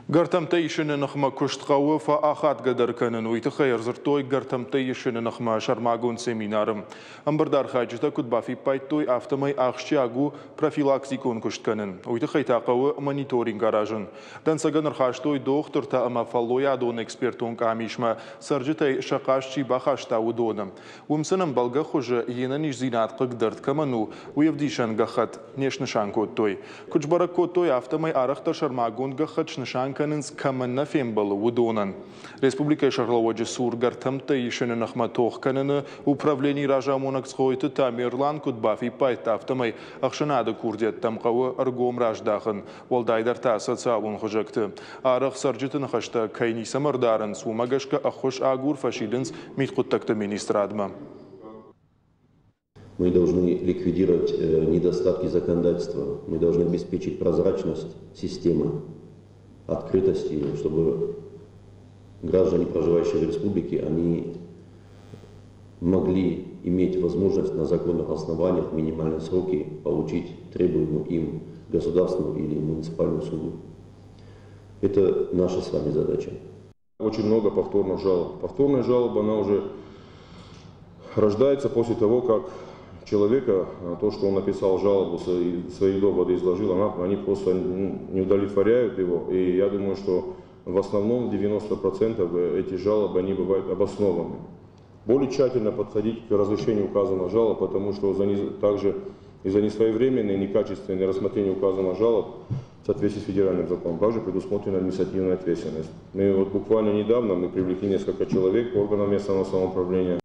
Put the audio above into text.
Гӕртӕмттӕ исыны ныхмӕ куыст хъӕуы фӕахадгӕдӕр кӕнын. Уый тыххӕй ӕрдзырдтой гӕртӕмттӕ исыны ныхмӕ сӕрмагонд семинары. Ӕмбырды архайджытӕ куыд бафиппайдтой, афтӕмӕй ахсджиаг у профилактикон куыст кӕнын. Уый тыххӕй та хъӕуы мониторинг аразын. Дӕнцӕгӕн ӕрхастой дохтыртӕ ӕмӕ фӕллойадон экспертон къамисмӕ цӕрджытӕй сӕ хъаст чи бахаста, уыдоны. Уым сын ӕмбӕлгӕ хуызы, йе нӕниздзинад хъыгдӕрд кӕмӕн у, уый ӕвдисӕн гӕххӕтт не снысан кодтой. Куыд сбӕрӕг кодтой, афтӕмӕй арӕхдӕр сӕрмагонд гӕххӕтт снысан кӕнынц, кӕмӕн нӕ фембӕлы, уыдонӕн. Республикӕйы сӕргълӕууӕджы цур гӕртӕмттӕ исыны ныхмӕ тох кӕныны управленийы разамонӕг Цгъойты Тамерлан куыд бафиппайдта, афтӕмӕй ӕхсӕнады курдиӕттӕм хъӕуы ӕргом раздахын, уӕлдайдӕр та социалон хызӕгты. Арӕх цӕрджыты ныхӕстӕ кӕй ницӕмӕ ӕрдарынц, уымӕ гӕсгӕ ӕххуыс агур фӕсидынц мидхъуыддӕгты министрадмӕ. Мы должны ликвидировать недостатки законодательства, мы должны обеспечить прозрачность системы, открытость ее, чтобы граждане, проживающие в республике, они могли иметь возможность на законных основаниях в минимальные сроки получить требуемую им государственную или муниципальную услугу. Это наша с вами задача. Очень много повторных жалоб. Повторная жалоба, она уже рождается после того, как человека, то, что он написал жалобу, свои доводы изложил, они просто не удовлетворяют его. И я думаю, что в основном 90% эти жалобы, они бывают обоснованы. Более тщательно подходить к разрешению указанных жалоб, потому что также из-за несвоевременное и некачественное рассмотрение указанных жалоб в соответствии с федеральным законом также предусмотрена административная ответственность. Мы вот буквально недавно мы привлекли несколько человек к органам местного самоуправления.